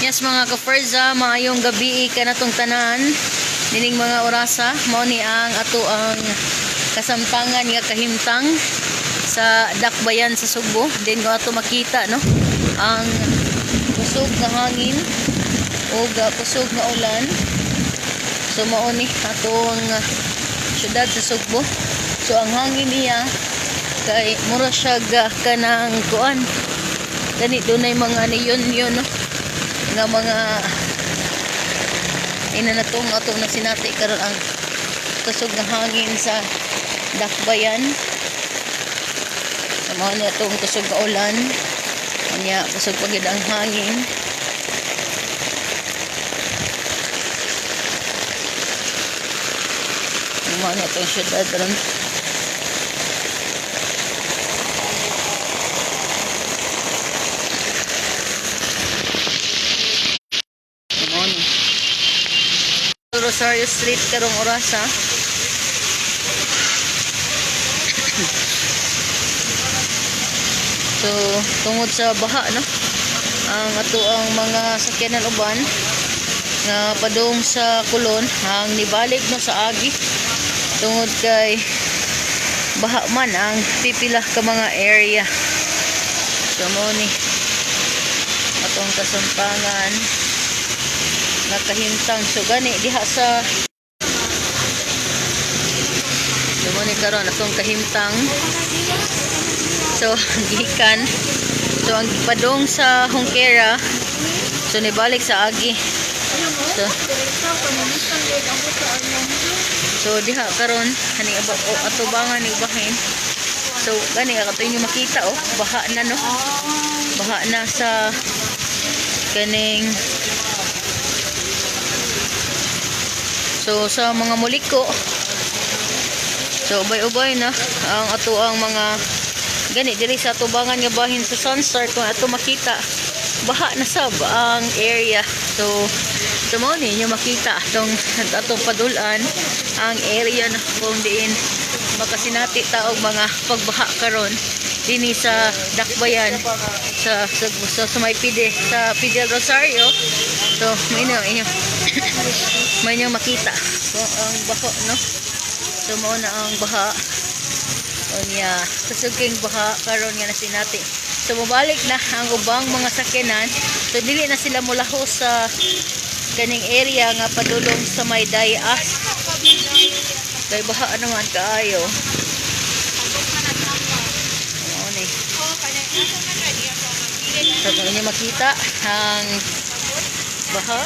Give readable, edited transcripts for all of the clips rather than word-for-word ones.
Yes, mga ka-Ferza, maayong gabi kanatong tanan. Nining mga orasa, mao ni ang ato ang kasamtangan nga kahimtang sa Dakbayan sa Sugbo. Then kung ato makita, no, ang kusog nga hangin o kusog nga ulan. So mao ni atong syudad sa Sugbo. So ang hangin niya kay mura siya kanang kuan. Gani dunay mga niyon yun, no, nga mga ina na tong atong nasinati karon ang kusog nga hangin sa Dakbayan. Sa mao ni atong kusog nga ulan. Unya kusog pa gyud ang hangin. Mao ni atong syudad ron. Mao ni Rosario Street karong orasa. So tungod sa baha, no, ang ato ang mga sakyanan uban nga padung sa Kulon ang nibalik, no, sa Agi tungod kay baha man ang pipila ka mga area. So mao ni atong kasampangan nakahimtang. So gani diha sa, so mao ni karon atong kahimtang. So gikan, so ang padong sa Hongkera, so nibalik sa Agi. So diha karon hani aba o atubangan ni bahin. So gani ato inyo makita, oh, baha na, no, baha na sa kaning, so sa mga muliko. So ubay-ubay na ang ato ang mga gani diri sa atubangan nga bahin sa Sunstar. Kung ato makita, baha na sab ang area. So mao ni inyo makita atong atong padulan ang area na kung diin makasinati ta og mga pagbaha karon dinhi sa Dakbayan sa may Pide, sa Fidel Rosario. So may na inyo may inyo makita so, ang baho, no. So mao na ang baha. Unya kusog baha karon nga nasinati. So mobalik na ang ubang mga sakyanan. So dili na sila mulahos sa kaning area nga padulong sa may Dayas kay baha naman kaayo. Mao ni. So kung inyo makita ang baha.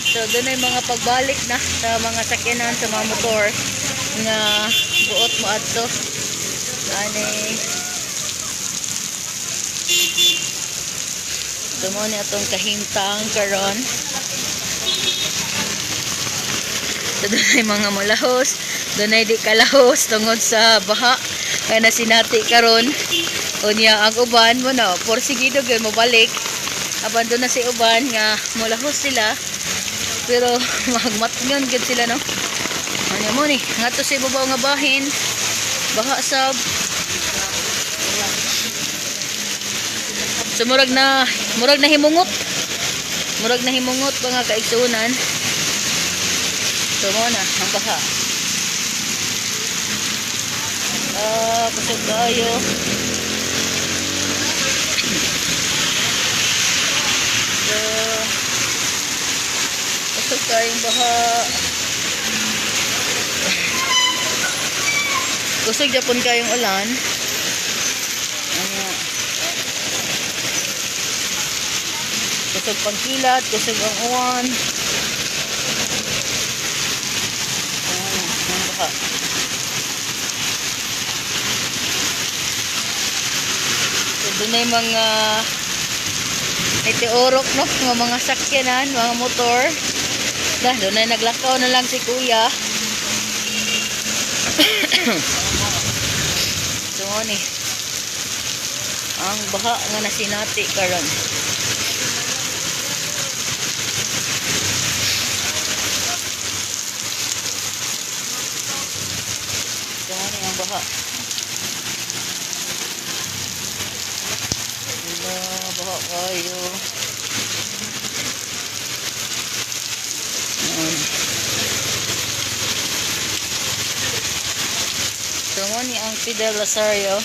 So doon ay mga pagbalik na sa mga sakyanan, sa mga motor nga buot mo adto. Ani. So mao ni atong kahimtang karon. So doon ay mga mulahos, doon ay di kalahos tungod sa baha kaya nasinati karon. Unya ang uban mo na porsigido gyud mobalik. Apan doon na si uban nga mulahos sila pero magmatngon gyud sila, no. Ano mo ni ngadto sa ibabaw nga bahin, baha sab. So murag na himungot. Murag na himungot mga kaigsuonan. So mo na ang baha. Ah, kusog kaayo. So kusog kaayong baha. Kusog japon kayong ulan. Ano? Kusog pagkilat, kusog ang uwan. Ayan, ang baha. So, doon ay mga meteorok, no? Mga sakyanan, mga motor. Dah, doon ay naglakaw na lang si kuya. So, ni ang baha nga nasinati karon. So, ni ang baha. Wala, baha kayo. Fidel Lazario.